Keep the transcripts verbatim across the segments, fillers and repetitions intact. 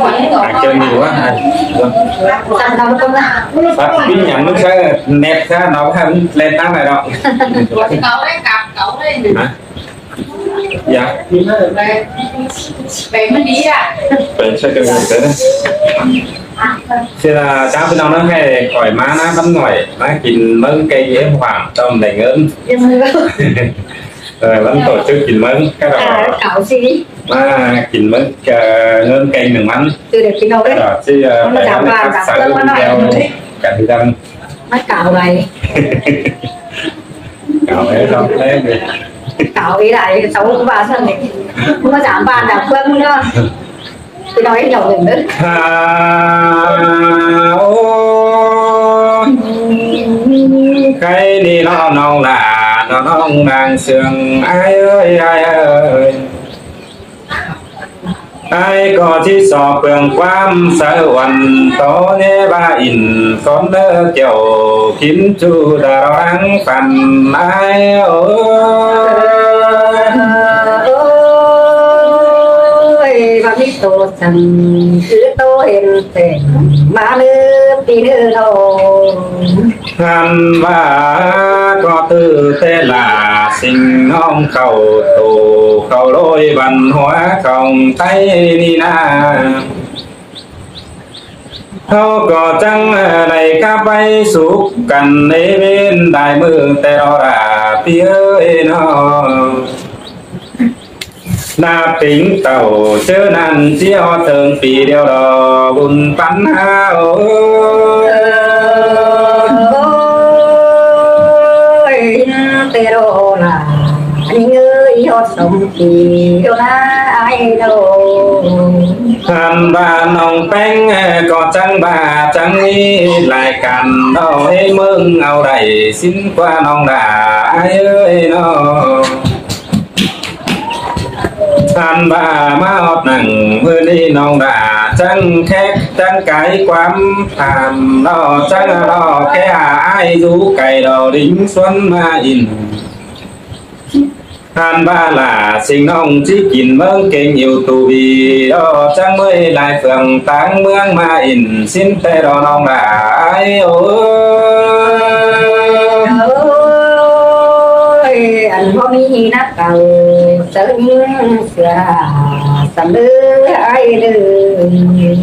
Hả, kêu nhiều quá hả? Sắp pi nhắn nó sẽ nẹt ra nó hẳn lên tăng này đó. Cáu đấy, cặp cáu đấy. Hả? Dạ. Bé mới đi à? Bé sẽ kêu người tới đấy. Thế là cháu với nó nó hay khỏi má nó bắn ngỏi, nó kín mớng cây em hoảng tâm đỉnh ớn. Rồi vẫn tổ chức kín mớng cái đó. Cáu gì? Mà kín mớng, ờ, ngớn cây nướng mắn. Từ để kín đâu đấy. Cái đó chứ, ờ, nó phải chả ăn qua, cắt chả sới quên nó theo đấy. Cả đi đăng. Nó cáu này. Cáu ấy không đấy. Cáu ý lại, cháu cũng vào sân này. Không có dám bàn, dám quên nữa. Thì nói nhiều người nữa. Hả, ô, cái đi nó nong là, nó nong đang sương. Ai ơi, ai ơi. Ai có chỉ so phương quam sơ uẩn tố nhé ba in con đơ kiểu kín chu đà răng phần ai ơi. Ôi, ba mi tô sân cứ tô hên tèn má lư pi lư đô. Hẳn ba có tư thế là sinh nong khẩu tổ khẩu lối văn hóa không Tây ni na. Khâu có chăng, ờ, này cá bay sụp cắn nế bên đại mương tè đó là pi ơi nó. Nạp tính tàu chớ năn chia ho thường pi điều đó bùn pắn ha ôi. Ôi, tê đô là, anh ơi, hót sống pi điều là ai đâu. Hẳn ba nong peng, có chăng ba chăng ni, lại cắn đó, ê, mưng ao đảy, xin qua nong đã, ai ơi, nó. Hẳn ba má hót nẳng, mưa ni nong đã, chăng khét, chăng cái quán, hẳn đó, chăng đó, cái à, ai rú cày đó, đính xuân mà in. Hẳn ba là sinh nong chỉ kín mớng kênh YouTube đó, chăng mới lại phường táng mương mà in xin tê đó nong đã, ai ơi. Ôi, ăn hôm nay nắp cầu, sớm sửa, sắm lư, ai lư.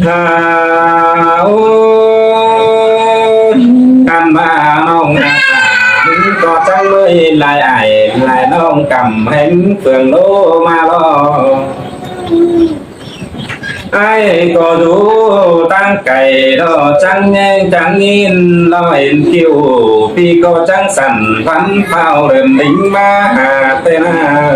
Hả, ôi, ăn mà nong đã, có chăng mới lại ai, lại nong cầm hến phường đô mà lo. Ai có dù tăng cày đó chăng nhé, chăng nhìn lo hến kiêu, pi có chăng sẵn văn phao đêm đính mà hà tên à.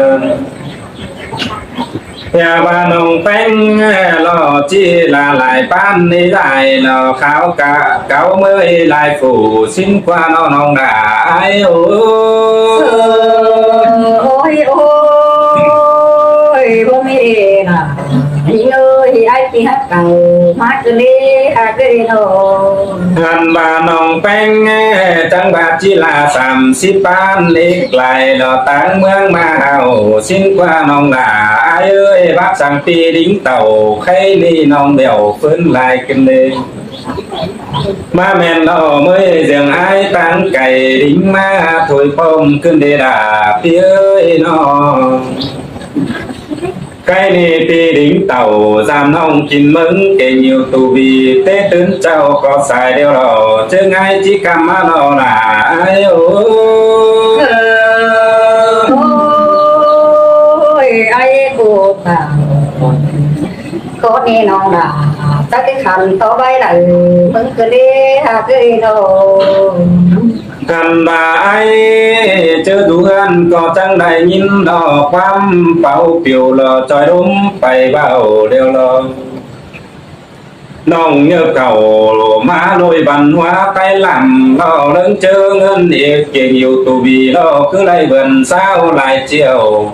Nhà ba nông phanh lo chỉ là lại bán đi lại lo kháo cả cáo mới lại phủ xin qua nó nông đã ai ôi. Ôi, ôi, bố mẹ nè. Anh ơi, ai kia hắc cầu, mát cứ đi, hả cứ đi nô. Hẳn ba nông phanh, chăng ba chỉ là sắm xí bán đi lại lo tăng mương mà hào xin qua nông là ai ơi, bác sang pi đính tàu, khay đi nông bèo phớn lại kinh đi. Má men lo mới dường ai tăng cày đính má thôi pom kinh đi đà pi ơi nó. Cái ni pi đính tàu giam nông kín mớng kênh YouTube Tết tướn châu có xài điều đó chứ ngay chỉ cam má lo là ai ôi. Ôi, ai cô tao. Có ni nông đã, chắc cái khăn to bay là mớng cứ đi, hả cứ đi thôi. Hẳn ba ai, chớ đủ hẳn có chăng đài nhìn đó, quăm páo piu lo, choi đốm pay bao điều lo. Nông nhập khẩu má lôi văn hóa Thái làm lo, lưng chớ ngân ít kiêng YouTube lo, cứ lại vườn sao lại chiều.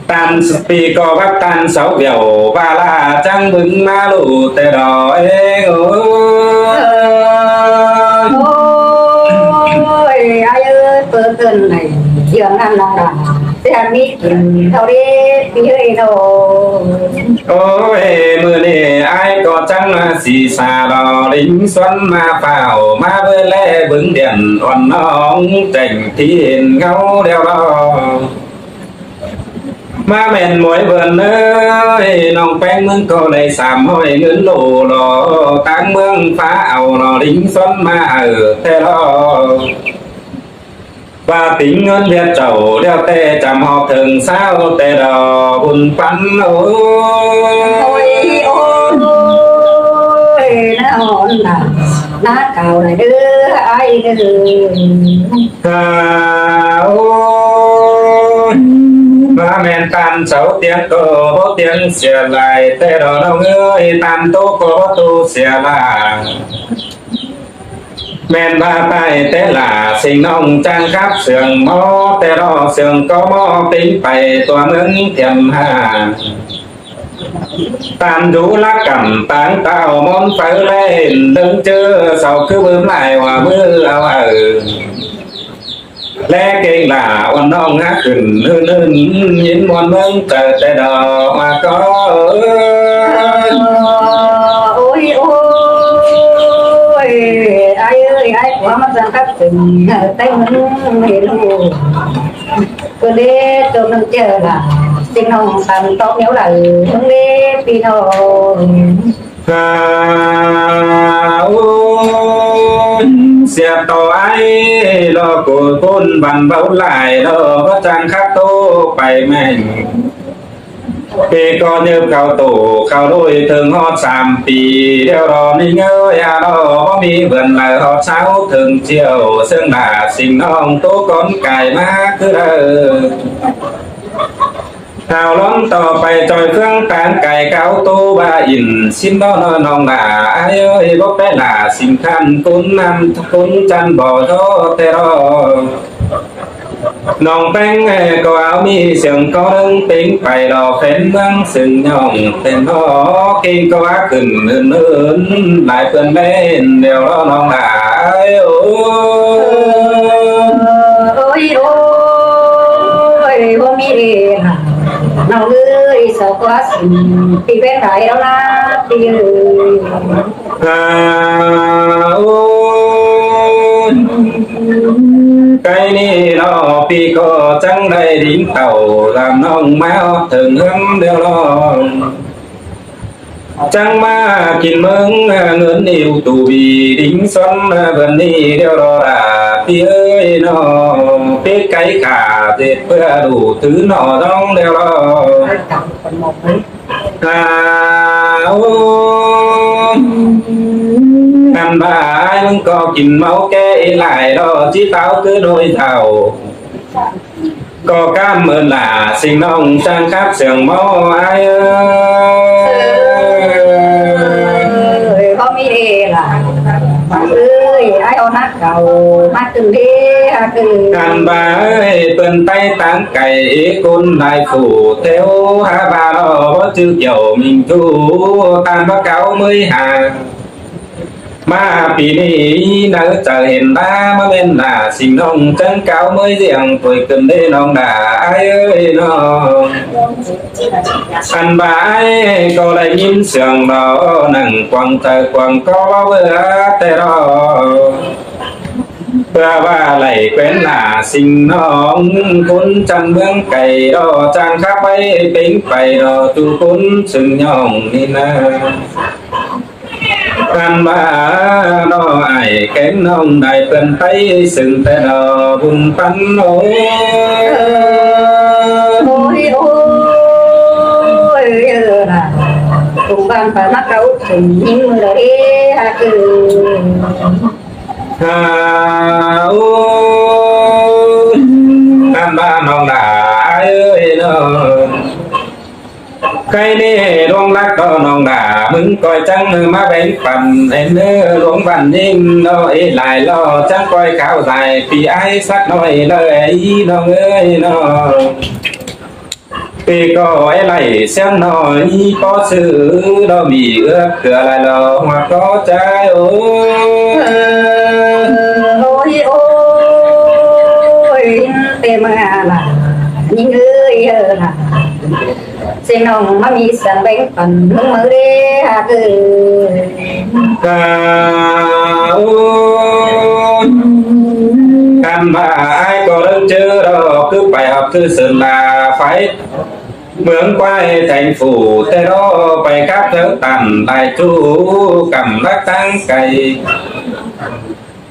Tan pi có bác tan sáu biểu ba la chăng bứng má lù tê đỏ ê ôi. Ôi, ai ơi, bơ cơn này, dường ăn nông đà, thế ăn mít kín thâu đi, pi hơi nô. Ôi, mưa nê, Chắng, a, sí sa lo lính xuân ꞌmá pháo ꞌmá bới ꞌlé bứng điện ôn ꞌnọng chẻng thiên ngau đeo lo. ꞌMá ꞌmen mối bươn ới, ꞌnọng ꞌpéng ꞌmướng ꞌcọ đảy sam ꞌhọi ꞌngớn ꞌlô lo, táng ꞌmướng phá au lo lính xuân ꞌmá ꞌhại ꞌtẹ lo. ꞌVa tính ꞌngớn ꞌviạk chảu ꞌlẹo ꞌtẹ chăm ꞌhọt thơng ꞌsáo ꞌtẹ lo bun pắn ôi. Ôi, ôi, ꞌnạ hón ꞌnạ, ꞌnạ cáo đảy đơ, ải đơ. Ha, ôi, ꞌva ꞌmen ꞌtan sau tiếng ꞌcọ báu tiếng sia lai, ꞌtẹ lo ꞌnọng ới, ꞌtan ꞌtố ꞌcọ báu ꞌtố sia lai. ꞌMen ꞌva ꞌtái té lả sing ꞌnọng chắng khắp sương ꞌmo, té lo sương ꞌcọ ꞌmo pính pay tua ꞌmướng thiêm ha. ꞌTan dú lắc cắm táng táo ꞌmón pháư ꞌlẹn, ꞌlớng ꞌchớ sau ꞌcứ bứm lai ꞌva ꞌmứ au ꞌhại. ꞌLé kéng lả ôn ꞌnọng hák khửn ꞌhưn ꞌhưn, ꞌnhính ꞌmuôn ꞌmướng chaư té lo ꞌva ꞌcọ. Ôi, ôi, ải ới, ải ꞌcọ ꞌmá chắng khắp sương, ꞌtếng ꞌmướng ꞌhê ꞌlụk. ꞌCọ đé tô ꞌnưng ꞌchớ lả sing ꞌnọng ꞌtan tó ꞌnéo đảy ꞌmướng đé ꞌpi ꞌnọng. Ha, ôi, sia tô ải lo ꞌcọ ꞌcốn văn báu lai lo báu chắng khắp ꞌtố pay ꞌmen. ꞌPi ꞌcọ ꞌnhợp khảu ꞌtố khảu ꞌlội thơng ꞌhọt sam pi, ꞌlẹo lo ꞌnị ꞌngới a lo báu ꞌmí bươn lai ꞌhọt ꞌsáo thơng ꞌchiêu, sương lả sing ꞌnọng ꞌtố cón cai ꞌmá ꞌcứ đaư. Hảo ꞌlóm ꞌtọ pay ꞌchoi ꞌphướng táng cai cáo ꞌtố ba in ꞌsịn đó ꞌnọng lả ải ới, báu pé lả sing khăn ꞌcốn ꞌnặn ꞌcốn chăn bò đó té lo. ꞌNọng ꞌpéng ꞌcọ au ꞌmí sương ꞌcọ ꞌnưng pính pay lo phén ꞌmướng sương ꞌnọng té lo, kéng ꞌcọ ꞌva khửn ꞌhưn ꞌhưn lai ꞌpươn ꞌmen ꞌlẹo lo ꞌnọng lả ải ới. Ôi, ôi, ôi, ꞌmí đé lả ꞌnọng ới, sau ꞌcọ sing ꞌpi ꞌpéng lai lo ꞌnạ ꞌpi ới. Ha, ôi, cái ꞌnị lo ꞌpi ꞌcọ chắng đảy đính tảu ꞌlam ꞌnọng ꞌmá ꞌhọt thơng ꞌhướn ꞌlẹo lo. Chắng ꞌmá kin ꞌmướng, a, ꞌngớn ꞌniu tu bi đính xuân, a, bươn ꞌnị ꞌlẹo lo lả ꞌpi ới ꞌnọ. Pít cáy khả ꞌdệt ꞌpưa đủ thứ ꞌnọ ꞌdóng ꞌlẹo lo. Ha, ôi, ăn ꞌva ải ꞌmướng ꞌcọ kin máu ké lai lo ꞌchí táo ꞌcứ ꞌnọi dao. ꞌCọ cám ơn lả sing ꞌnọng chắng khắp sương ꞌmo ải ới. Ơi, báu ꞌmí đé lả. Ơi, ải ôn hák khảu ꞌmá ꞌtưng đé hák ới. Ăn ꞌva ải ꞌpươn ꞌTáy táng cai ꞌcốn lai phủ theo hák ꞌva lo báu chứ kiẻo ꞌminh ꞌchu ꞌtan báu cáo ꞌmới ha. ꞌMá ꞌpi ꞌnị nả chaư hên ꞌva ꞌmá ꞌmen lả sing ꞌnọng chắng cáo ꞌmới ꞌdiệng ꞌpưa ꞌcứn đé ꞌnọng lả ải ới ꞌnọ. Ăn ꞌva ải ꞌcọ đảy ꞌnghín sương lo nẳng quảng chaư quảng ꞌcọ báu bưa té lo. ꞌPưa ꞌva đảy quén lả sing ꞌnọng ꞌcốn chăn ꞌmướng cai lo chắng khắp ải pính pay lo ꞌchu ꞌcốn sương ꞌnọng ꞌnị ꞌnạ. Ăn ꞌva lo ải kéng ꞌnọng đảy ꞌpươn ꞌTáy sưng té lo bun păn ôi. Ôi, ôi, ơ, lả, tung ꞌvan pă ꞌmá cáu sưng ꞌnhính ꞌmưa đảy hák ới. Ha, ôi, ăn ꞌva ꞌnọng lả ải ới ꞌnọ. Cái ꞌnị ꞌluống lắc ꞌtọ ꞌnọng lả ꞌmứng ꞌcoi chắng ꞌmá béng păn ên ꞌluống văn ꞌnhính ꞌnọ ê lai lo chắng ꞌcoi kháo dai ꞌpi ải sắc ꞌnọi lo ê ꞌnọng ới ꞌnọ. Ê ꞌcọ ê lai siêng ꞌnọi ꞌpó sư lo ꞌmí ước ꞌcứa lai lo ꞌhọt ꞌcọ chai ôi. Ôi, ôi, té ꞌmưa lả, ꞌnhính ới ơ lả. Seng ꞌnọng ꞌmá ꞌmí săng béng păn ꞌmứng máư đé hák ới. Ca ú. Căn ꞌva ải ꞌcọ ꞌlớng ꞌchớ ꞌló cứ pay ꞌhọt ꞌcứ sưn la phái ꞌmướng ꞌquái thành phủ ꞌtẹ ꞌló pay cắp théo tản lai ꞌchu cắm lắc táng cay.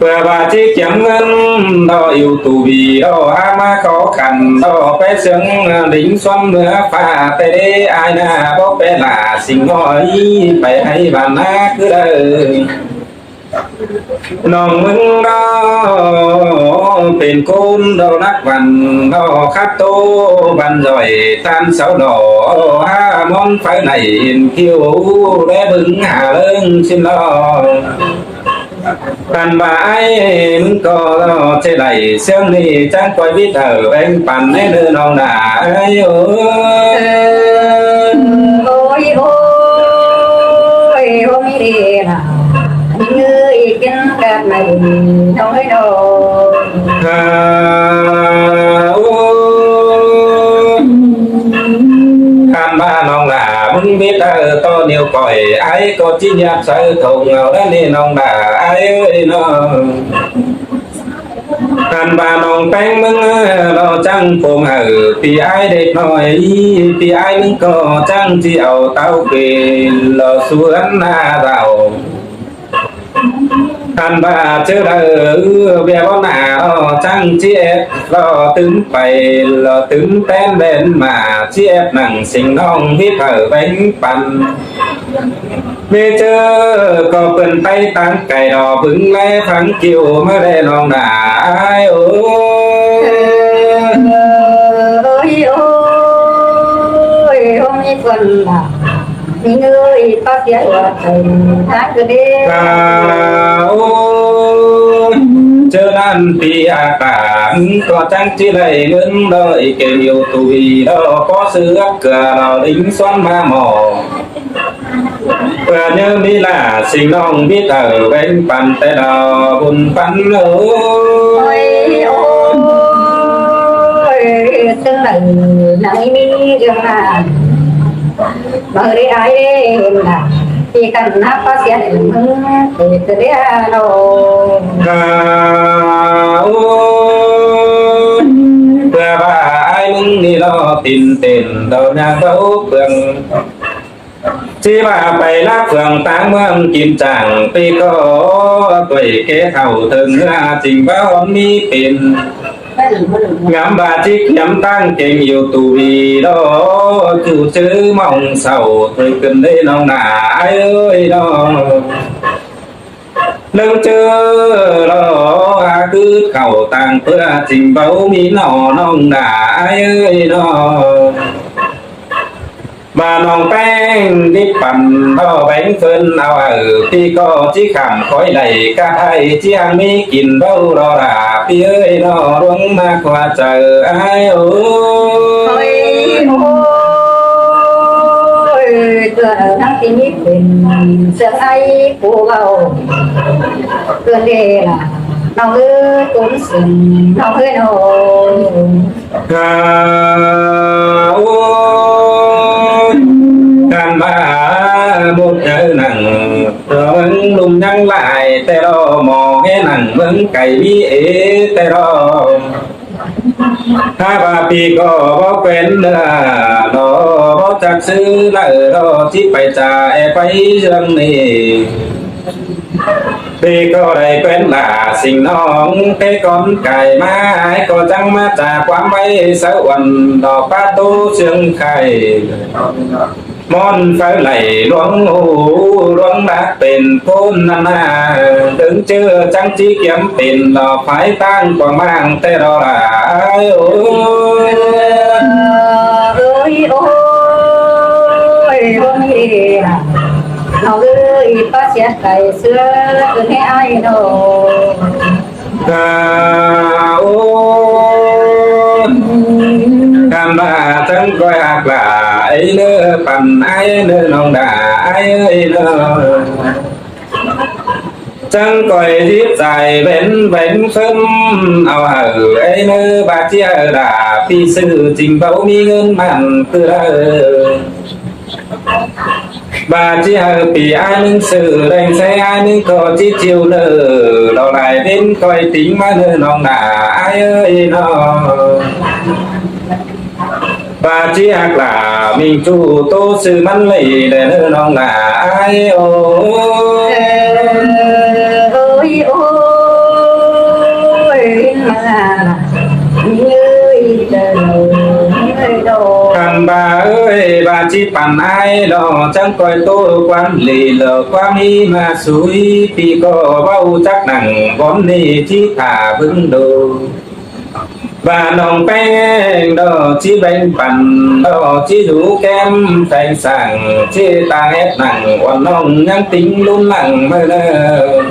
ꞌPưa ꞌva ꞌchí kiêm ꞌngớn ꞌló ꞌiu tu ꞌvi ꞌló hák ꞌmá khó khăn ꞌló pé ꞌsướng lính xuân ꞌmứa ꞌphạ ꞌtẹ đé ải ꞌná báu pé lả sing ꞌnọi pay hák ꞌván ꞌná ꞌcứ đaư. ꞌNọng ꞌmứng ꞌló pên ꞌcốn ꞌló lắc ꞌvắn ꞌló khắt ꞌtố ꞌvắn ꞌdội ꞌtan sáu ꞌló hák ꞌmón phaư nảy hên ꞌkiu đé bứng hả ꞌlớng ꞌsịn ꞌló. Căn ꞌva ải ꞌmứng ꞌcọ ꞌló ꞌchí đảy ꞌsướng ꞌnị chắng ꞌquái vít hảư béng păn ꞌnị ꞌnớ ꞌnọng đa ải ới. Ôi ôi, hôm nay là những người kiến cát này nói đó. Ca ú. Căn ꞌva ꞌnọng đa ꞌmứng vít hảư ꞌto ꞌnéo ꞌcoi ải ꞌcọ ꞌchí ꞌnhạp sáư thông au đá ꞌnị ꞌnọng đa ải ới ꞌnớ. Căn ꞌva ꞌnọng ꞌpéng ꞌmứng ꞌló chắng pông hảư ꞌpi ải đếc ꞌnọi, ꞌpi ải ꞌmứng ꞌcọ chắng ꞌchí au táo kê ꞌló sú ꞌhướn ꞌná đao. Căn ꞌva ꞌchớ đaư ꞌviạk báu nả ꞌló chắng ꞌchí ép ꞌló tứm pay ꞌló tứm ꞌtén ꞌvén ꞌmá ꞌchí ép nẳng sing ꞌnọng vít hảư béng păn. ꞌMí ꞌchớ ꞌcọ pưn ꞌtay táng cay ꞌló bứng ꞌlé phắng ꞌkiu ꞌmá đé ꞌnọng đa ải ới. Ôi ôi, hôm nay phần là những người phát hiện là thầy hát cơ đế. Ca ú. ꞌChớ ꞌnặn ꞌpi ák ta ꞌcọ chắng ꞌchí đảy ꞌngớn ꞌló ꞌkêm ꞌiu tu ꞌvi ꞌló có sư ắp cưa ꞌló lính xuân ꞌmá ꞌmo. ꞌPưa ꞌnhá ꞌmí lả sing ꞌnọng vít hảư béng păn ꞌtẹ ꞌló bun păn ới. Ôi ôi, ôi, tương lai nắng ꞌmí gương mặt. Máư đé ải đé hên đa, ꞌpi căn ꞌnạp ꞌpá xiết ꞌmứng, ꞌtẹ ꞌtẹ đé ꞌnớ. Ca ú. ꞌPưa ꞌva ải ꞌmứng ꞌnị ꞌló tin tên đao ꞌnhá báu ꞌpương. ꞌChí ꞌva pay lák phường táng ꞌmướng kin chang ꞌpi ꞌcọ ꞌtoi ké thảu thơng ꞌhứa ching báu ꞌmí pên. Ngắm ꞌva ꞌchí kiêm táng kêng ꞌiu tu ꞌvi ꞌló ꞌchu ꞌchớ mong sau thôi cơn đế ꞌnọng đa ải ới ꞌnớ. ꞌLớng ꞌchớ ꞌló hák ứt khảu tang ꞌpưa ching báu ꞌmí ꞌnọ ꞌnọng đa ải ới ꞌnớ. ꞌVa ꞌnọng ꞌpéng đíp păn ꞌló béng ꞌphớn au hảư ꞌpi ꞌcọ ꞌchí khảm khói đảy cá thái ꞌchí hăng ꞌmí kin báu ꞌló đa ꞌpi ới ꞌnớ ꞌluống ꞌmá ꞌquá chaư ải ới. Ôi ôi, ꞌcọ đaư ꞌnăng ꞌti ꞌmí pên sương ải pú báu. ꞌCọ đé lả ꞌnọng ới, cúng sương ꞌnọng ới ꞌnớ. Ca ú. Căn ꞌva ꞌmột nháư nẳng ꞌmướng ꞌlum ꞌnhắng lai ꞌtẹ ꞌló, ꞌmo ꞌhế nẳng ꞌmướng cay ꞌmí ế ꞌtẹ ꞌló. Hák ꞌva ꞌpi ꞌcọ báu quen ꞌnớ ꞌló, báu chắc ꞌsứ đaư ꞌló, ꞌchí pay cha é pay dươn ꞌnị. ꞌPi ꞌcọ đảy quen lả sing ꞌnọng té cón cai ꞌmá, ải ꞌcọ chắng ꞌmá cha ꞌquám ꞌvạy sáư uôn đỏ pá ꞌtố ꞌsướng khai. ꞌMón phaư đảy ꞌluống ú ꞌluống đắc pên ꞌcốn ꞌnặn ꞌnớ, ꞌlớng ꞌchớ chắng ꞌchí kiêm pên ꞌló phái ꞌtáng quảng ꞌmáng ꞌtẹ ꞌló đa ải ới. Ôi ôi ôi, hôm nay là nó gửi phát siết cái xưa cứ thế ai đâu. Ca ú. Căn ꞌva chắng ꞌcoi hák lả ải ꞌnớ, păn ải ꞌnớ ꞌnọng đa ải ới ꞌnớ. Chắng ꞌcoi díp dải vén vén ꞌphớn au hảư ꞌáy ꞌnớ, ꞌva ꞌchí hảư đả ꞌpi ꞌsự chính báu ꞌmí ꞌngớn mẳn ꞌcứ đaư. ꞌVa ꞌchí hảư ꞌpi ải ꞌnưng ꞌsự đeng ꞌsé ải ꞌnưng ꞌcọ ꞌchí ꞌchịu ꞌnớ, lo lai ꞌvến ꞌcoi tính ꞌmá ꞌnớ ꞌnọng đả ải ới ꞌnọ. ꞌVa ꞌchí ꞌhặc lả ꞌminh ꞌchu tô ꞌsự ꞌmắn ꞌlế đé ꞌnớ ꞌnọng đả ải ới. Ôi, ôi, ôi, mà, ơi, trời ơi, đâu. Khăn ꞌva ới, ꞌva ꞌchí păn ải lo chắng ꞌcoi tô ꞌquám ꞌlế lo ꞌquám ꞌmí ꞌmá sui ꞌpi ꞌcọ báu chắc nẳng bón ꞌnị ꞌchí thả bớng đô. ꞌVa ꞌnọng ꞌpéng đó ꞌchí beng păn đó ꞌchí dú kém pheng sảng ꞌchí ta ép nẳng uôn ꞌnọng ꞌnhắng tính ꞌlún nẳng ꞌmưa ꞌnớ.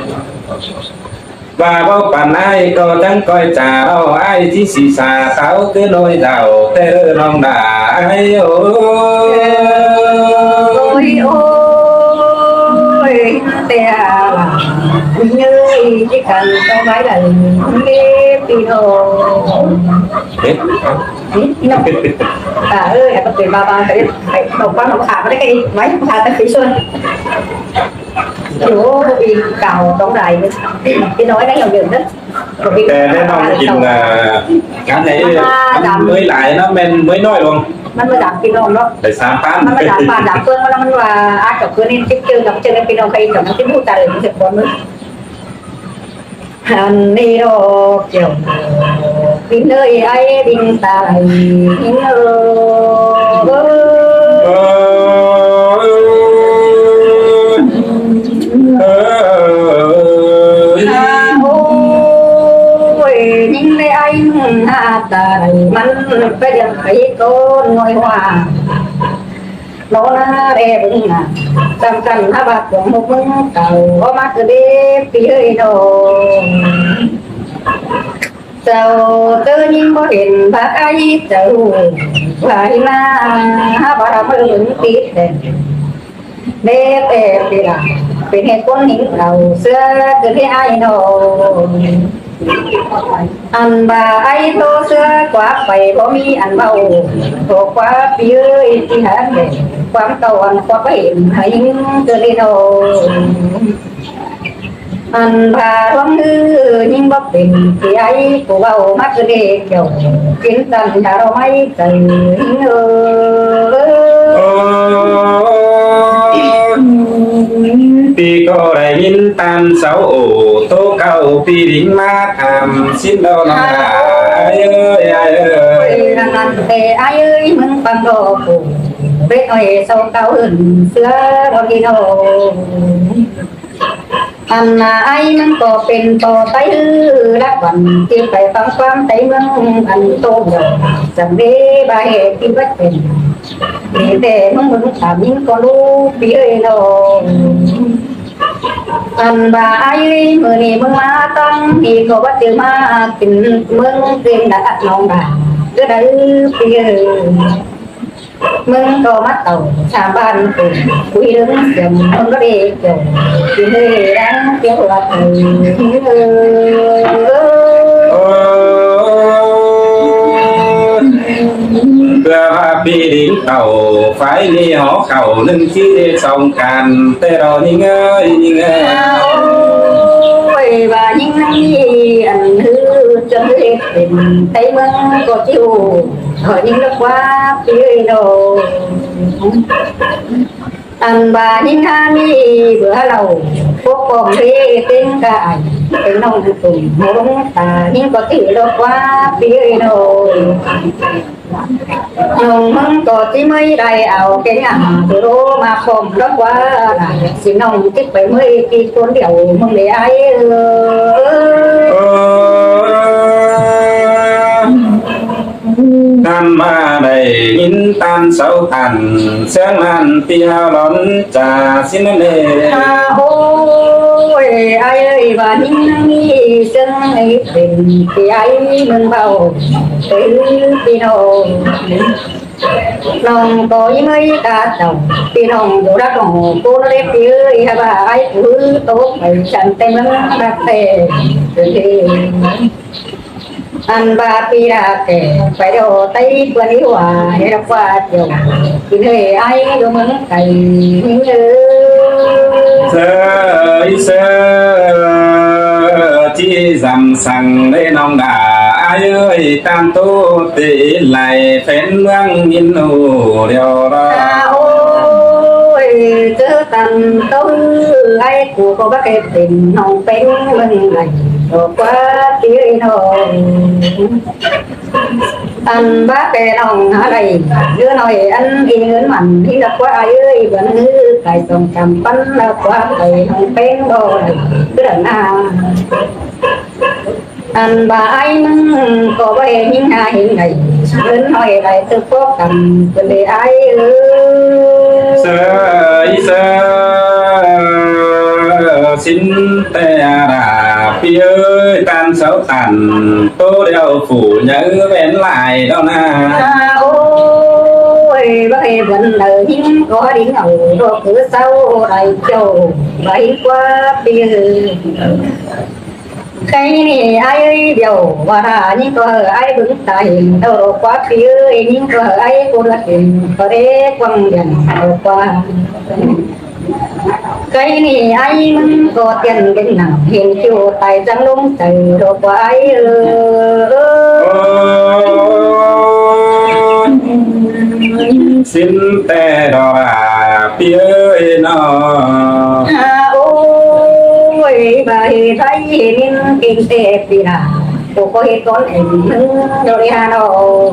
ꞌVa báu păn ải ꞌcọ chắng ꞌcoi chả lo ải ꞌchí sí sa táo ꞌcứ ꞌnọi dảo ꞌtẹ ꞌnọng đả ải ới. Ôi, ôi, ôi, tia, nhớ đi chứ cần tao mãi là đi đi đâu. Chết hả? Đi đâu? Bà ơi, bà phải bà bà phải phải đọc văn đọc thả cái cái máy thả cái phí xuân. Chú đi cào tổng đài. Cái nói đấy là nhiều nhất. Cái đấy nó cũng chính là cái này mới lại nó men mới nói luôn. Nó mới giảm kinh lòng đó. Phải sám phán. Nó mới giảm phán, giảm phương, nó mới là ác cọc cứ nên tiếp chơi, gặp chơi nên kinh lòng, cái cảm thấy bút tài mình sẽ còn nữa. Hẳn đi đó kiểu, pin ơi ai bình tài, pin ơi. Ôi, những cái anh hạ tài, mắn phải được thấy con ngồi hòa. Nó là đẹp, tăm tăm hả bác, cũng một món tàu, có mắt cứ đi, pin ơi đó. Sau tớ nhìn bó hên bác ải tớ, ꞌva ꞌhí ꞌmá, há bá đá ꞌmưa ꞌlứn tít đen. Đế tè pì đá, pên ꞌhẹt ꞌcốn nính đau ꞌsứa ꞌcứ ꞌhí ải ꞌnọ. Ăn ꞌva ải ꞌtố ꞌsứa ꞌquá pay báu ꞌmí ăn báu, ꞌtố ꞌquá pí ơi ꞌchí hák đen, ꞌquám tau ăn ꞌquá pay hên hák ꞌcứ ꞌhí ꞌnọ. Ăn ꞌva ꞌluống ꞌhứ ꞌnhính báu pên, pí ải ꞌcọ báu ꞌmá ꞌcứ đe kiẻo, pên ꞌtan chả lo ꞌmá ꞌchớ ꞌhính ơi. Pí ꞌcọ đảy ꞌnghín ꞌtan sáu ổ ꞌtố cáu pí đính ꞌmá tham ꞌsín lo ꞌnọng ải ới, ải ới. Ôi, ăn ăn tê ải ới, ꞌmướng păng lo ổ, bết ơi sáu cáu hưn ꞌsứa lo đi lo. Ăn ải ꞌmướng ꞌcọ pên ꞌto Táy ꞌhứ lắc quăn, ꞌchí pay ꞌphắng ꞌquám Táy ꞌmướng ăn ꞌtố dọ, chắng đé ꞌva ꞌhế ꞌchí báu pên. Đi tê ꞌmướng ꞌmướng tham ꞌnhính ꞌcọ ꞌlú pí ơi lo. Ăn ꞌva ải ới, ꞌmưa ꞌnị ꞌmướng ꞌmá ꞌtắng đi ꞌcọ báu ꞌchư ꞌmá kin ꞌmướng kin đa ꞌnọng đa, ꞌcứ đa pí ơi. ꞌMướng ꞌcọ ꞌmá tảu sam ꞌván ꞌcọ, cúi ꞌlớng siam ꞌmướng ꞌcọ đi kiẻo, kin ꞌlới đang kiẻo ꞌva tảu. ꞌCọ ꞌva pí đính tảu, phái ꞌnị hảư khảu ꞌnưng ꞌchí đé song can, té lo ꞌnhính ơi, ꞌnhính ơi. Ôi, ꞌva ꞌnhính ꞌnặn ꞌnị ăn ꞌhứ chắng ꞌhứ pên, Táy ꞌmướng ꞌcọ ꞌchí ꞌhụ, ꞌhới ꞌnhính lắc ꞌquá pí ơi lo. Ăn ꞌva ꞌnhính hák ꞌmí bươn lảu, phốc pom ꞌhế ꞌtếng ca ải, pên ꞌnọng tủm hôn ta, ꞌnhính ꞌcọ ꞌchí lo ꞌquá pí ơi lo. ꞌNọng ꞌmướng ꞌcọ ꞌchí ꞌmới đảy au ké ngắm, ꞌcứ ꞌlố ꞌmá pom lo ꞌquá, ꞌsịn ꞌnọng ꞌchí pay ꞌmới ꞌpi ꞌcốn điêu ꞌmướng đé ải ới. Ơ. Ăn ꞌva đảy ꞌnghín ꞌtan sáu tản, ꞌsướng ꞌnặn pí hảư lón chả ꞌsín ꞌnặn ꞌlế. À, ôi, ải ới, ꞌva ꞌnhính ꞌnặn ꞌnị ꞌsướng ꞌnị pên pí ải ꞌmướng báu, pên pí ꞌnọng. ꞌNọng ꞌcọ ꞌnhính ới cá chảu, ꞌpi ꞌnọng dú đắc ꞌnọng ꞌcốn ꞌlế ꞌpi ới, hák ꞌva ải phủ ꞌtố pay chăn té ꞌmướng đắc té. Ăn ꞌva ꞌpi đa kẻ pay đo tay bươn ꞌhí hua, hê đa ꞌquá chiêu, ꞌpi ới ải đu ꞌmướng cay ꞌnhính ới. ꞌSớ, ꞌí ꞌsớ, ꞌchí dăm săng ꞌlế ꞌnọng đa, ải ới, ꞌtan ꞌtố tỉ lai phén ꞌmướng ꞌnhính ꞌnụ điêu đó. À, ôi, ꞌchớ ꞌtan ꞌtố ải ꞌcọ ꞌcọ báu kẻ pên ꞌnọng pên ꞌmướng lai, ꞌcọ ꞌquá ꞌpi ới ꞌnọng. Ăn báu kẻ ꞌnọng hák đảy, ꞌdứa ꞌnọi ăn ꞌi ꞌngớn mẳn, ꞌhính đa ꞌquá ải ới, bươn ꞌhứ cai song sam păn đa ꞌquá pay ꞌnọng pên đo đảy, ꞌcứ đa ꞌna. Ăn ꞌva ải ꞌmướng ꞌcọ báu hê ꞌnhính ha hên đảy, ꞌngớn ꞌnọi lai ꞌtứ pốc căn, ꞌcọ lê ải ới. ꞌSớ, ꞌí ꞌsớ, sính ꞌtẹ đa ꞌpi ới, ꞌtan sáu ꞌtan ꞌtố điêu phủ nháư ꞌvén lai đó ꞌna. À, ôi, báu hê bươn đaư ꞌnhính ꞌcọ đính au, đo cứ sáu đảy chiêu, báu ꞌhính ꞌquá ꞌpi ới. Khay ꞌnị ải ới điêu, ꞌva đa ꞌnhính ꞌcọ hảư ải bớng ta hên, đo ꞌquá ꞌpi ới, ꞌnhính ꞌcọ hảư ải ꞌcốn lắc hên, ꞌcọ đé quăng đen, đo ꞌquá. Khay ꞌnị ải ꞌmướng ꞌcọ tiên pên nẳng, hên kiêu tai chắng ꞌlống chaư, đo ꞌquá ải ới. Sính ꞌtẹ đo đa ꞌpi ới ꞌnọ. À, ôi, ꞌva hê thái hê ꞌnhính kinh tế ꞌpi đa, ꞌcọ ꞌcọ hê cón ên ꞌmướng đo đé ha ꞌnọ.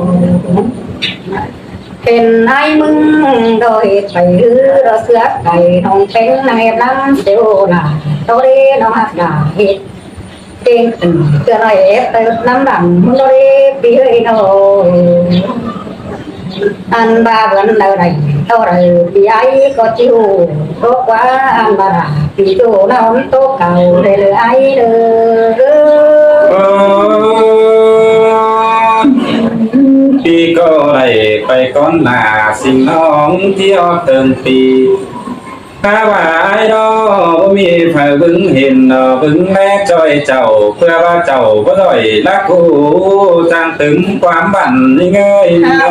Hên ải ꞌmướng đo hê pay ꞌhứ đo ꞌsứa cai ꞌnọng pên ꞌnăng ép ꞌnăng ꞌsịu đa, đo đé ꞌnọng hák đa hê. Kêng tửng ꞌchưa ꞌnọi ép tơ ꞌnăm đăm ꞌmướng đo đé ꞌpi ới ꞌnọ. Ăn ꞌva bươn đaư đảy, ꞌtố đaư ꞌpi ải ꞌcọ ꞌchí ꞌhụ, ꞌcọ ꞌquá ăn ꞌva đa ꞌpi ꞌchụ ꞌnọng ꞌtố cau đảy lơ ải đơ. Ơ, ꞌpi ꞌcọ đảy pay cón ꞌna sính ꞌnọng ꞌchí ók tơm ꞌpi. Hák ꞌva ải đó báu ꞌmí phaư bớng hên, bớng ꞌlé ꞌchoi chảu, ꞌpưa ꞌva chảu báu ꞌdội lắc ꞌhụ, chắng tứm ꞌquám băn ꞌnhính ới. À,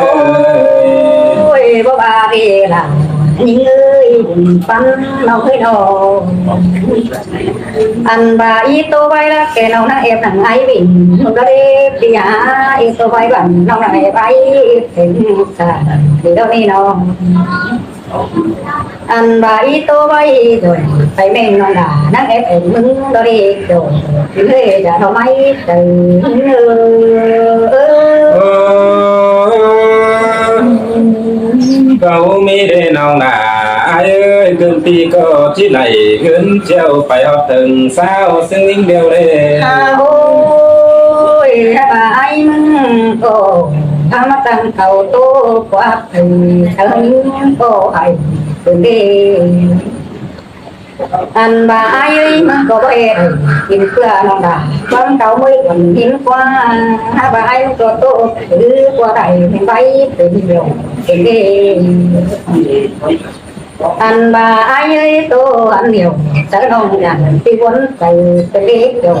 ôi, báu ꞌva ꞌviạk đaư ꞌnhính ới, bun păn ꞌnọng ới ꞌnọ. Ăn ꞌva ꞌí ꞌtố ꞌvái lắc kẻ ꞌnọng ꞌnăng ép ꞌnăng ải ꞌvịn, ꞌmướng đo đé ꞌpi ha, ꞌí ꞌtố ꞌvái băn ꞌnọng ꞌnăng ép ải, ép têng sa, đi đó ꞌnị ꞌnọ. Ăn ꞌva ꞌí ꞌtố ꞌvái ꞌdội, pay ꞌmen ꞌnọng đa, ꞌnăng ép ên ꞌmướng đo đé ꞌdội, ꞌpi ới đa ꞌnọng ải, tơ. Ơ, ơ, ꞌcọ ꞌmí đé ꞌnọng đa, ải ới, ꞌcứn ꞌpi ꞌcọ ꞌchí đảy ꞌngớn ꞌcheo pay ók tơng ꞌsáo ꞌsướng ꞌnhính điêu đé. À, ôi, hák ꞌva ải ꞌmướng ꞌcọ, hák ꞌmá ꞌtăng cau ꞌtố ꞌquá Ơ, ơ, ꞌnhính ꞌcọ ải, ꞌcốn đé. Ăn ꞌva ải ới ꞌmướng ꞌcọ báu hê đảy, kin ꞌpưa ꞌnọng đa, ꞌquám cau ꞌmới quăn ꞌnhính ꞌquá, hák ꞌva ải ꞌmướng ꞌcọ ꞌtố, ư, ꞌquá đảy, ꞌmen ꞌvái, pên điêu, ꞌcốn đé. Ăn ꞌva ải ới ꞌtố ăn điêu, sáư ꞌnọng đảy, ꞌpi bón Pay ꞌtẹ ꞌlế kiêu,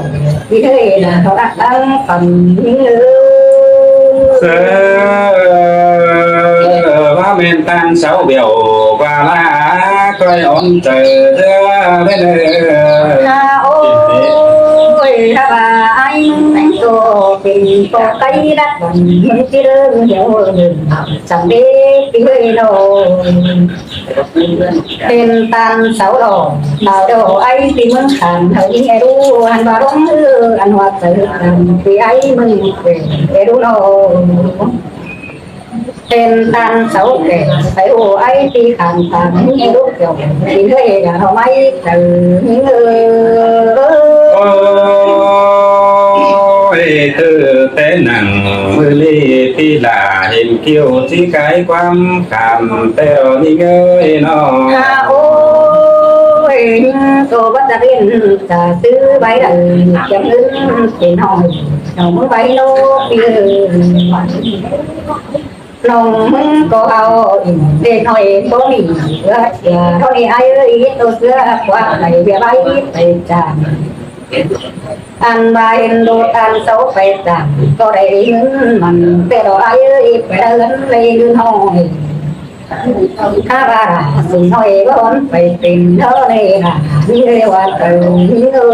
ꞌpi ꞌhới đa ꞌtọ đắc đăng păn ꞌnhính ới. ꞌSớ, ꞌva ꞌmen ꞌtan sáu bẻo, ꞌva ꞌlạ ꞌcoi ón chaư ꞌdứa ꞌvến ơi. Hák ôi, hák ꞌva ải ꞌcọ pên ꞌcọ Pay đắc păn ꞌmướng ꞌchí đơng hiêu đơng, săng đế ꞌpi ꞌhới ꞌnọ. Pên ꞌtan sáu lo, tao đo ải ꞌpi ꞌmướng ꞌtan, hảư ꞌnhính ꞌhới đu, ăn ꞌva ꞌlống ư, ăn ꞌhua chaư ꞌtan, ꞌpi ải ꞌmướng ꞌquến ꞌhới đu ꞌnọ. Pên ꞌtan sáu kẻ, sáư ꞌhụ ải ꞌpi ꞌtan ꞌtan, ꞌnhính ꞌhới đu kiêu, ꞌpi ꞌhới đa ꞌnọ ꞌmí chaư ꞌnhính ới. Ôi, ꞌtứ té nẳng ꞌmự ꞌlị ꞌpi lả hên kiêu ꞌchí cai ꞌquám khảm ꞌtẹ ꞌnhính ới ꞌnọ. Hák ôi, ꞌcọ báu chắc ꞌlịn, chả ꞌsứ ꞌvái đaư, chắng ứn pên ꞌhọi, ꞌnọng ꞌmướng ꞌvái ꞌnọ ꞌpi ới. ꞌNọng ꞌmứng ꞌcọ au ỉn ꞌtẹ ꞌnọi ꞌcọ ꞌmí ꞌsứa ꞌsứa ꞌnọi ai ới, ꞌtố ꞌsứa ꞌquá đảy ꞌviạk ái pay chăm. Ăn ꞌva hên ꞌlụk ꞌtan sáu pay chăm ꞌcọ đảy ꞌnưng mẳn ꞌtẹ ꞌnọi ai ới, pay đảy ꞌnưng đảy ꞌnưng ꞌnọi. Hák ꞌva đa sưng ꞌnọi bón pay pên ꞌnọi đa, ꞌnị ꞌlẹo ꞌva tau ꞌnị ơ.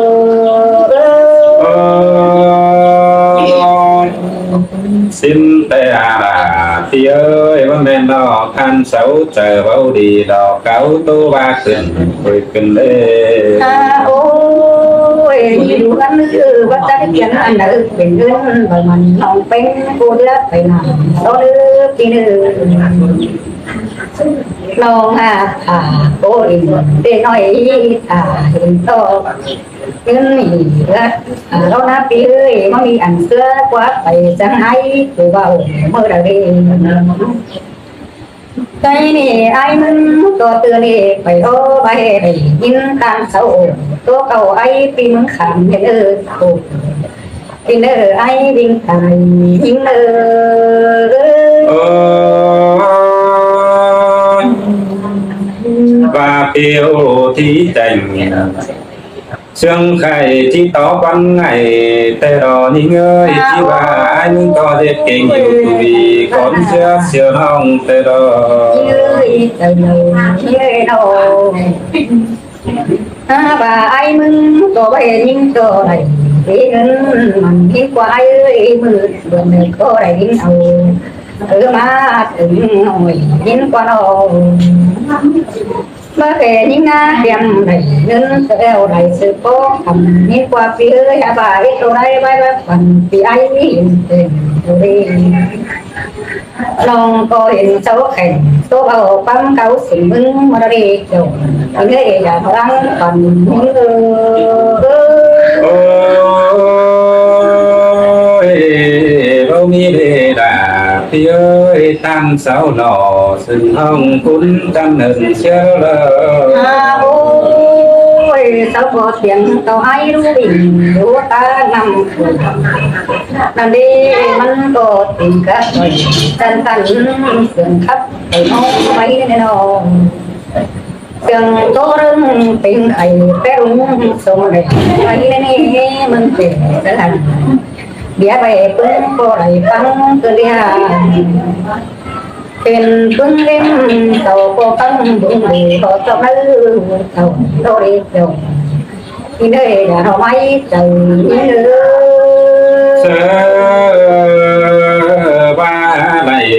Sim ꞌtẹ a đa, ꞌpi ơi, ꞌva ꞌmen ꞌnọ ꞌtan sáu chaư báu đi đo, cáu ꞌtố ꞌva khửn ꞌvới khửn ꞌlế. A, ôi, ꞌnị đu ăn ư ꞌva chắc kiên ăn ư pên ꞌngớn, ꞌva mẳn ꞌnọng ꞌpéng ꞌcọ ꞌlứa pay nẳng so ꞌlứa ꞌpi ꞌnị ơ. ꞌNọng a, a, ꞌcọ ỉn ꞌtẹ ꞌnọi a, ỉn ꞌtọ. ꞌNgớn ꞌnị ꞌlứa, a, ꞌló ꞌna ꞌpi ơi, ꞌmá ꞌmí ăn ꞌsứa ꞌquá pay chắng ai, ꞌcọ ꞌva ꞌmự đa đê. Cái ꞌnị ai ꞌmứng ꞌcọ ꞌtưa ꞌnị pay ꞌló ꞌva ꞌhế đảy ꞌnhính ꞌtan sáu ổ, ꞌtố cáu ai ꞌpi ꞌmứng khảm ꞌnị ơ, ổ. Pi ꞌnị ơ, ai ꞌvinh tai ꞌnhính ơ. Ơ, ꞌva ꞌpi ơi ꞌchí chẻng, ꞌsướng khay ꞌchí tó ꞌquám ꞌngai ꞌtẹ ꞌnọ ꞌnhính ơi, ꞌchí ꞌva ai ꞌmứng ꞌcọ ꞌdệt keng ꞌdệt tui cón ꞌsứa ꞌsứa ꞌnọng ꞌtẹ ꞌnọ. Ơ, ꞌva ai ꞌmứng ꞌcọ ꞌva ꞌnhính ꞌcọ đảy ꞌnhính ꞌnưng mẳn ꞌnhính ꞌquá ai ới, ꞌmự bươn ꞌnị ꞌcọ đảy ꞌnhính au. Ơ, ꞌmá tứm ꞌnọi ꞌnhính ꞌquá ꞌnọ. ꞌMá ꞌkhế ꞌnhính ꞌná tiêm đảy ꞌnưng ꞌtẹ ꞌlẹo đảy ꞌsứ ꞌpó khắm ꞌnhính ꞌquá ꞌpi ơi, hák ꞌva ꞌhế ꞌtố đảy ꞌvạy ꞌva khắm ꞌpi ai ꞌnhính tên ꞌtố đê. ꞌNọng ꞌcọ hên sáu khẻng, ꞌtố au ꞌquám cáu sưng ꞌmứng ꞌmá đa đê chảu. Pi ꞌnị ơ, dả ꞌtáng păn ꞌnhính ơ. Ôi, báu ꞌmí đê đa, ꞌpi ơi, ꞌtan sáu ꞌnọ sưng ꞌhọng cún chăn ơn ꞌsứa ꞌlơ. A, ôi, sáu ꞌcọ tiếng ꞌtọ ai ꞌlụk ꞌvinh ꞌlụk ꞌta năm. Đa đê mẳn ꞌcọ tứm cá ꞌtoi chăn tăn sương khắp ꞌtoi ꞌnọ ꞌvạy ꞌnị ꞌnọ. Sương ꞌtố ꞌlớng pên khay pé ꞌlung sông đảy ꞌvạy ꞌnị ꞌnị mẳn pên sương hăn. Đĩa ꞌvạy ꞌpứng ꞌcọ đảy ꞌpăng ꞌcọ đĩa. Pên ꞌpứng ꞌlém sau ꞌcọ ꞌpăng bung đi ꞌcọ chók ꞌnứ sau ꞌtố đê chảu. ꞌNị ơi, dả ꞌnọ ꞌmạy chaư ꞌnị ơ. ꞌSứ ꞌva đảy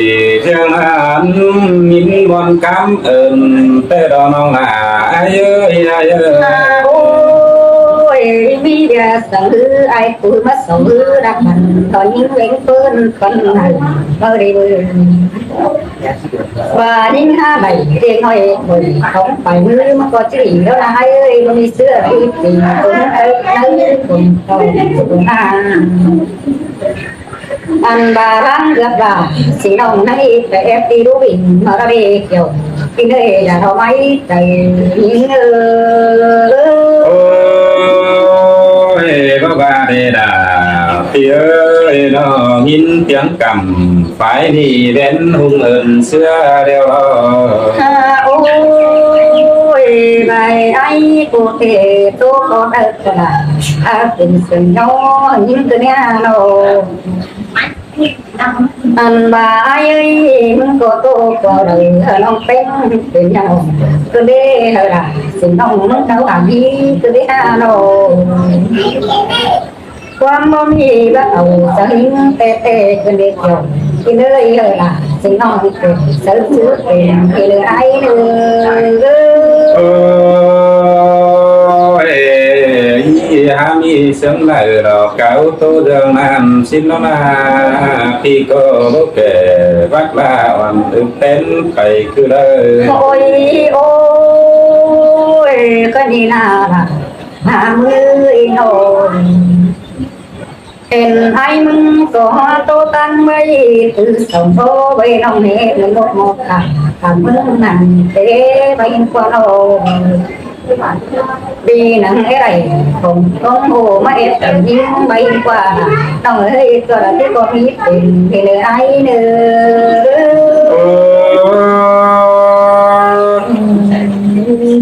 ꞌsướng ăn ꞌnhính ꞌmuôn cám ơn ꞌtẹ ꞌnọ ꞌnọng a, ai ơi, ai ơi. A, ôi, ꞌmí ꞌviạk săng ꞌhứ ai ꞌcứ ꞌmá song ꞌhứ đắc mẳn ꞌtọn ꞌnhính ꞌvến ꞌpơn ꞌcón hăn ꞌmá đê ꞌmự. ꞌVa ꞌnhính hák đảy đê ꞌnọi ꞌcoi khong pay ꞌmứ ꞌmá ꞌcọ ꞌchí đảy ꞌlẹo ꞌna ai ơi, ꞌmá ꞌmí ꞌsứa ꞌhịt tỉnh ꞌcốn ơi ꞌnớ ꞌcốn ꞌtọ ꞌcốn a. Ăn ꞌva ꞌváng ꞌgợp ꞌva sính ꞌnọng ꞌnị pay ép đi đu ꞌvinh ꞌmá đa đê kiẻo. ꞌPi ơi, dả ꞌnọ ꞌmạy chaư ꞌnhính ơ. Ôi, báu ꞌva đê đa, ꞌpi ơi, ꞌnọ ꞌnhính tiếng căm phái đi ꞌvén ꞌhung ơn ꞌsứa ꞌlẹo lo. A, ôi, ꞌvạy ai ꞌcọ ꞌtẹ ꞌtố ꞌcọ đaư ꞌcọ đa, a, pên sương ꞌnhó ꞌnhính ꞌtưa ꞌnị ꞌnọ. Ăn ꞌva ai ơi, ꞌmứng ꞌcọ ꞌtố ꞌcọ đaư, ꞌnọng ꞌpéng pên ꞌnhó ꞌcọ đê hả đa, sính ꞌnọng ꞌmứng thảu hả ꞌmí ꞌcọ đê hả ꞌnọ. ꞌQuám báu ꞌmí báu au sa ꞌhính ꞌtẹ ꞌtẹ ꞌcọ đê kiẻo. ꞌPi ơi hả đa, sính ꞌnọng pên sáư ꞌsứ pên ꞌpi ơi ai ơ. Ôi, hák ꞌmí sương đaư lo cáu ꞌtố ꞌdương ꞌnặn sính ꞌnọng a, ꞌpi ꞌcọ báu kẻ vắt la uôn ứk tén pay ꞌcứ đaư. Ôi, ôi, ꞌcọ đi na, na ꞌmự ꞌnị ꞌnọ. Hên ai ꞌmứng ꞌcọ ꞌtố ꞌtáng ꞌvạy ꞌtứ song ꞌtố ꞌvạy ꞌnọng ꞌnị ꞌmự ꞌmộ ꞌmộ ta, ta ꞌmứng ꞌnặn ꞌtẹ ꞌvạy ꞌquá ꞌnọ. Đi nẳng ꞌhế đảy khong khong ꞌhô ꞌmá ép tẳng ꞌnhính ꞌvạy ꞌquá. ꞌNọng ơi, ꞌcọ đa ꞌtí ꞌcọ ꞌmí pên ꞌpi ơi ai ơ.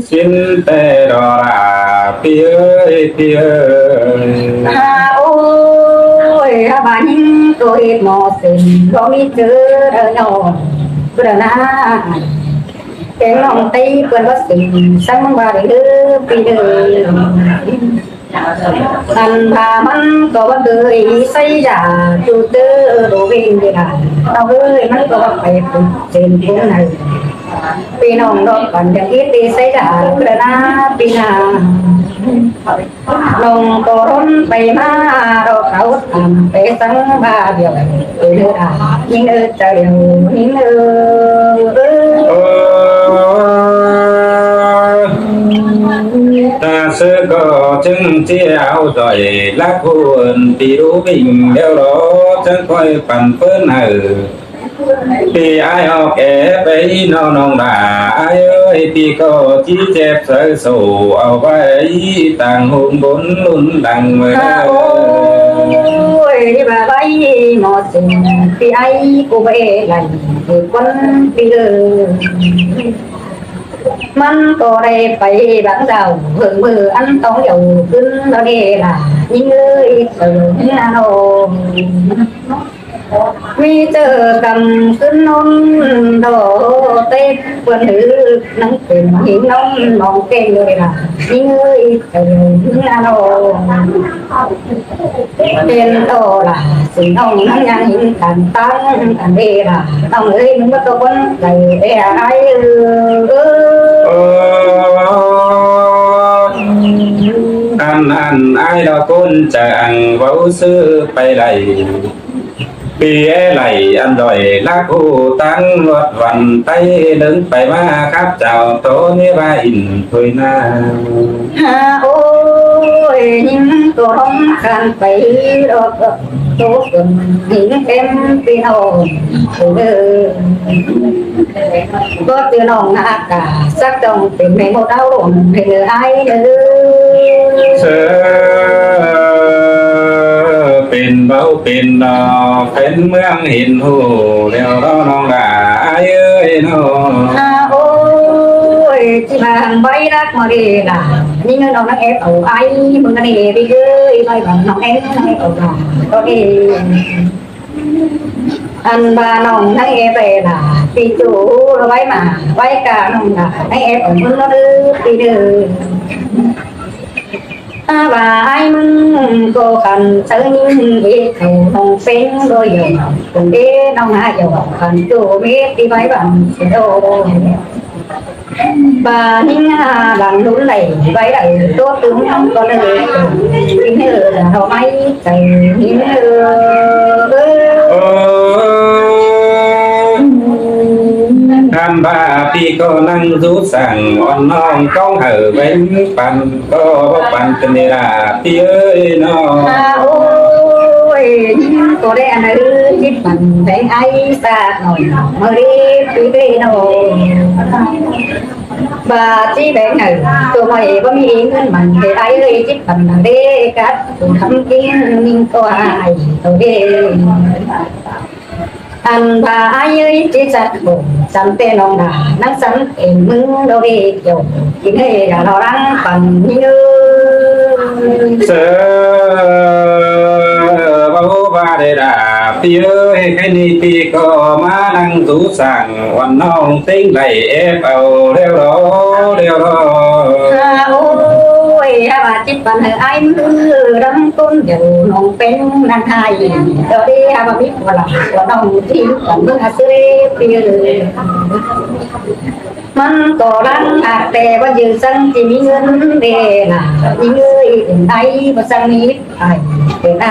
Sín ꞌtẹ ꞌlạ ꞌlạ ꞌpi ơi, ꞌpi ơi. Ha ôi, ha ꞌva ꞌnhính ꞌcọ ꞌhệt ꞌmo sên, ꞌcọ ꞌmí ꞌchớ đaư ꞌnọ, ꞌcọ đaư ꞌna. Kén ꞌnọng Tây ꞌpươn báu sên, săng ꞌmá ꞌva đaư ꞌpi đaư. Ăn ba ꞌmắn ꞌcọ báu ꞌcọ ꞌi sáy dả, ꞌchu ꞌtớ đô ꞌvến đi đà. Tao ơi, ꞌmắn ꞌcọ báu pay phút sên phút đaư. ꞌPi ꞌnọng ꞌlọk ꞌpắn đen ꞌí ti sáy dả, ꞌcọ đaư ꞌna ꞌpi ꞌna. ꞌNọng ꞌcọ ꞌlống pay ꞌmá, ꞌlọk khảu tăm pay săng ꞌva điêu. Ê ꞌnớ a, ꞌnhính ơi, chảu điêu, ꞌnhính ơi. Ơ, ta ꞌsứ ꞌcọ ꞌchứng ꞌchí au ꞌdọi lắc ꞌhụ ꞌpi đu ꞌvinh ꞌlẹo lo, chắng khỏi păn ꞌpớn hảư. ꞌPi ải ꞌhọt é pay ꞌnọ ꞌnọng đa, ải ơi, ꞌpi ꞌcọ ꞌchí chép sáư sổ au ꞌvạy tang ꞌhôm bôn ꞌlun lăng ꞌmưa. Ha ôi, ꞌva ꞌvạy ꞌmo sên, ꞌpi ải ꞌcọ ꞌvạy lăng, ꞌpi ꞌquăn ꞌpi ơi. ꞌMắn ꞌcọ đảy pay bang dao, hơng ꞌmưa ăn tong dao ꞌcứn ꞌnọ đé đa, ꞌnhính ơi, chảu ꞌnhính a ꞌnọ. ꞌMí ꞌchớ căm ꞌcứn ꞌnón đo, Tây ꞌpươn ꞌhứ nắng pên ꞌhính ꞌnón ꞌnọng ꞌkeng đôi đa, ꞌnhính ơi, chảu ꞌnhính a ꞌnọ. Pên ꞌto đa, sên ꞌnọng nắng ꞌnhắng ꞌhính căn tang căn đé đa, ꞌnọng ơi, ꞌmắn báu ꞌcọ ꞌquăn đaư đé ải ơi. Ơ, ăn, ăn ải ꞌlọk ꞌcốn chaư ăn ꞌvạu ꞌsứ pay đảy. ꞌPi é đảy ăn ꞌdọi lắc ꞌhụ tang ꞌluột văn Tây ꞌlớng pay ꞌmá khắp chảu ꞌtố ꞌnị ꞌva in thôi ꞌna. Ha ôi, ꞌnhính ꞌcọ ꞌlống khan pay ꞌlọk ꞌcọ ꞌtố ꞌcốn ꞌnhính ꞌtém ꞌpi ꞌnọng. Ơ, ꞌcọ ꞌchư ꞌnọng ꞌnạ cả, sắc ꞌtong pên ꞌmẹ ꞌmột đao ꞌlống pên ải ơi. Sớ, pên báu pên ꞌnọ, pên ꞌmướng hên ꞌhụ ꞌlẹo lo ꞌnọng đa ải ơi ꞌnọ. Ha ôi, ꞌchí ꞌva hăn ꞌvạy lắc ꞌmo đé đa, ꞌnhính ơi, ꞌnọng nắng ép au ải ꞌmướng ꞌnị ꞌpi ơi, ꞌvạy ꞌva ꞌnọng ép nắng ép au đa, ꞌcọ đé. Ăn ba ꞌnọng nắng ép ꞌvạy đa, ꞌpi ꞌchu ꞌvạy ꞌmá, ꞌvạy cả ꞌnọng đa, nắng ép au ꞌmướng ꞌnọ đé, ꞌpi đé. A ꞌva ải ꞌmướng ꞌcọ khăn sáư ꞌnhính ꞌvạy khảu ꞌnọng pên đôi dao, ꞌcốn đé ꞌnọng ꞌnạ dao, khăn ꞌchu mết ꞌti ꞌvạy băn sia đô. Ba ꞌnhính a lăng ꞌlún đảy ꞌvạy đảy ꞌtố tứm ꞌnọng ꞌcọ đé, ꞌnhính ơi, ꞌnọng ꞌmá chảu ꞌnhính ơi. Ơ, ăn ba ꞌpi ꞌcọ nẳng dú săng ón ꞌnọng ꞌcóng hảư ꞌvạy păn ꞌcọ báu păn tơn đé đa ꞌpi ơi ꞌnọ. Ha ôi, ꞌcọ đé ăn ơi, ꞌchí păn ꞌvạy ải ꞌsạ ꞌnọi ꞌmưa đé ꞌpi ơi ꞌnọ. Ba ꞌchí ꞌvạy hảư, ꞌchu ꞌmơi báu ꞌmí ꞌngun mẳn đé ải ơi, ꞌchí păn đé cắt, ꞌcọ khắm kin ꞌnhính ꞌcọ ải ꞌtố đé. Ăn ba ải ơi, ꞌchí sắt khổ, sắm ꞌtẹ ꞌnọng đa, nắng sắm ên ꞌmướng đô đé kiêu, kin ơi đa lo lăng păn ꞌnhính ơi. Sớ, báu ꞌva đé đa ꞌpi ơi, khay ꞌnị ꞌpi ꞌcọ ꞌmá nẳng dú săng ón ꞌnọng ꞌtếng đảy ép au ꞌlẹo lo, ꞌlẹo lo. Ha ôi, ha ꞌva ꞌchí păn hảư ải ꞌmưa đăm ꞌcốn dẻo ꞌnọng pên nẳng ải, ꞌtố đé ha ꞌva ꞌmí ꞌcọ lăng ꞌcọ ꞌnọng ꞌchí păn ꞌmướng a ꞌsứ đé ꞌpi ơi. ꞌMắn ꞌcọ lăng ꞌhặc ꞌtẹ ꞌva ꞌdư săng ꞌchí ꞌmí ꞌngớn đé đa, ꞌnhính ơi, ên ải ꞌva săng ꞌmí ải ên a.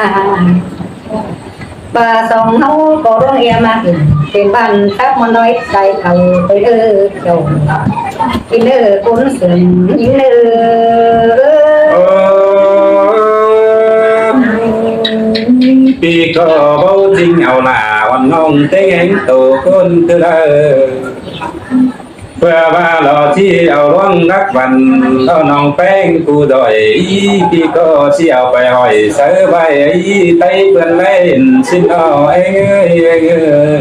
Ba song ꞌháu ꞌcọ ꞌluống ꞌlẹo ꞌmá kin, pên ꞌvắn khắp ꞌmá ꞌnọi sai khảu ꞌtoi ơ chảu. Kin ơ ꞌcốn sương ꞌnhính ơ. Ơ, ꞌpi ꞌcọ báu ꞌchính au lả ón ꞌnọng ꞌtếng ꞌhéng tô ꞌcốn ꞌtứ đaư. ꞌPưa ꞌva lo ꞌchí au ꞌluống đắc văn, lo ꞌnọng ꞌpéng ꞌcú ꞌdọi, ꞌpi ꞌcọ ꞌchí au pay hỏi sáư ꞌvạy Tây ꞌpươn ꞌlẹo ꞌsịn ꞌnọ ꞌeng ơi, ꞌeng ơi.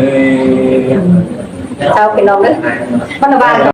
Chảu ꞌpi ꞌnọng ới. ꞌMắn ꞌva